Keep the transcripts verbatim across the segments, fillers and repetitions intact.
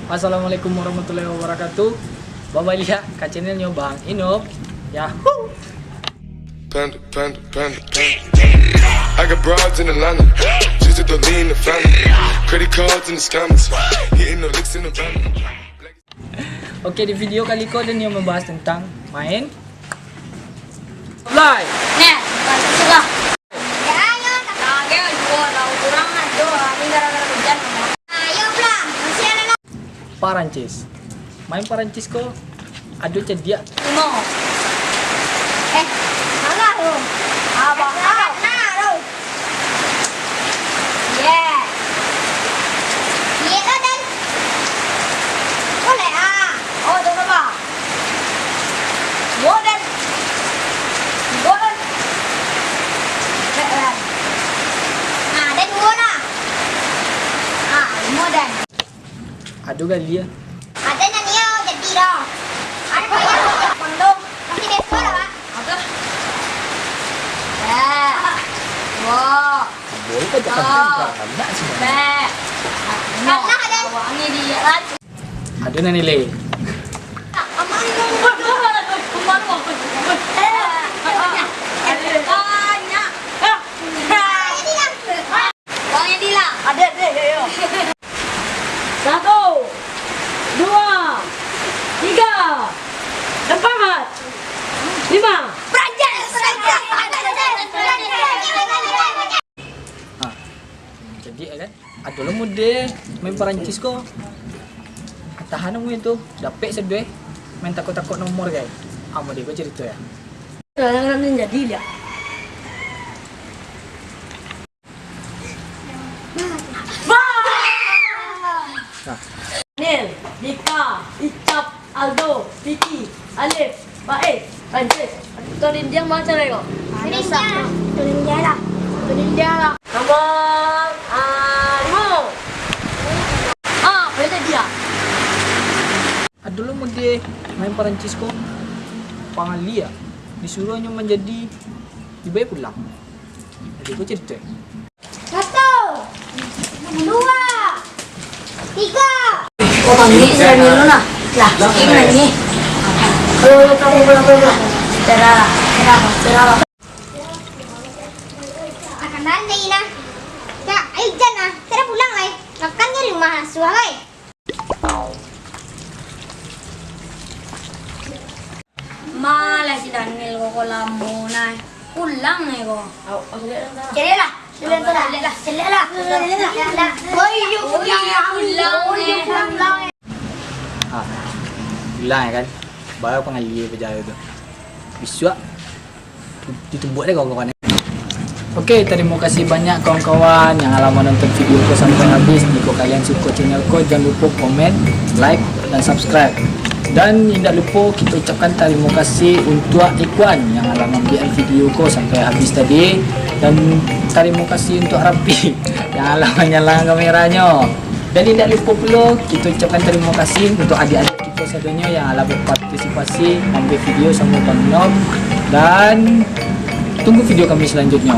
Assalamualaikum warahmatullahi wabarakatuh. Babaliak ka channelnyo Bang Inop. Yahoo! Panda, panda, panda, panda. I got broads in Atlanta. Just to lean the family. Credit cards and the scammers. Hitting the licks in the van. Oke, di video kali ko Daniel membahas tentang main Fly. Nah, bukan suka. Ya, ayo, tak Lagi juo lah kurang aja. Ini gara-gara hujan. Ayo pulang, masih ada lagi. Parancis. Main Parancis ko ado cadiak. Limo. Eh, salah tu. Apa? Salah, salah tu. Yeah. Iya tu, Dan. Boleh ah. Oh, tu apa? Modern. Modern. Nah, Dan dua lah. Ah, lima Dan. Ado gali ah. Ada nanya jadi dah. Ada payah kondo. Masih besok lah, Pak. Apa? Ya. Wah. Boleh kau cakap Ah. Anak sih. Bek. Karena ada Wangi dia lah. Ado nan nilai. Banyak. Jadi lah. Uangnya hilang. Ada deh, yo. Satu, dua, tiga, empat, lima. Perancis, Perancis, Perancis, Perancis. Ha. Jadi kan, ado lo muda main Parancis ko. Tahan namu itu, dapek seduai, main takok-takok nomor kan. Ah, muda ko cerita ya. Kadang-kadang jadi dia. Nah, Nil, Dika, Icap, Aldo, Vicky, Alif, Faiz, Francis. Turindiang baca lah kok. Turindiang. Turindiang lah. Turindiang lah. Nomor ah, lima. Ah, boleh dia. ado lo muda main Parancis ko. Pangalia, disuruh nyo manjadi dibayar pulang. Jadi ko cerita. Satu, dua, tiga. Oh, panggil saya dulu lah. Lah, ini nanya. Kalau kamu pulang pulang. Cerah, cerah, cerah. Akan balik nah. Cak, ayo Jan ah. Kita pulang lah. Makan di rumah asuh lah. Malah si Daniel kok lamo nah. Pulang eh kok. Celiak lah. Celiak lah. Celiak lah. Celiak lah. Oh iyo, pulang. Pulang eh. Ha, pulang kan. Baru pangalia pajalan tu. Bisuak ditumbuak deh kawan-kawan. Oke, terima kasih banyak kawan-kawan yang alah manonton video ko sampai habis. Jika kalian suka channel ko, jangan lupa komen, like, dan subscribe. Dan indak lupa kita ucapkan terima kasih untuk Ikwan yang alah mambuat video ko sampai habis tadi. Dan terima kasih untuk Rapi yang alah manyalang kameranyo. Dan indak lupa pulo kita ucapkan terima kasih untuk adik-adik kita sadonyo yang alah berpartisipasi mambuat video sama Bang Nom. Dan tunggu video kami selanjutnya.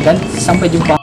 Dan sampai jumpa.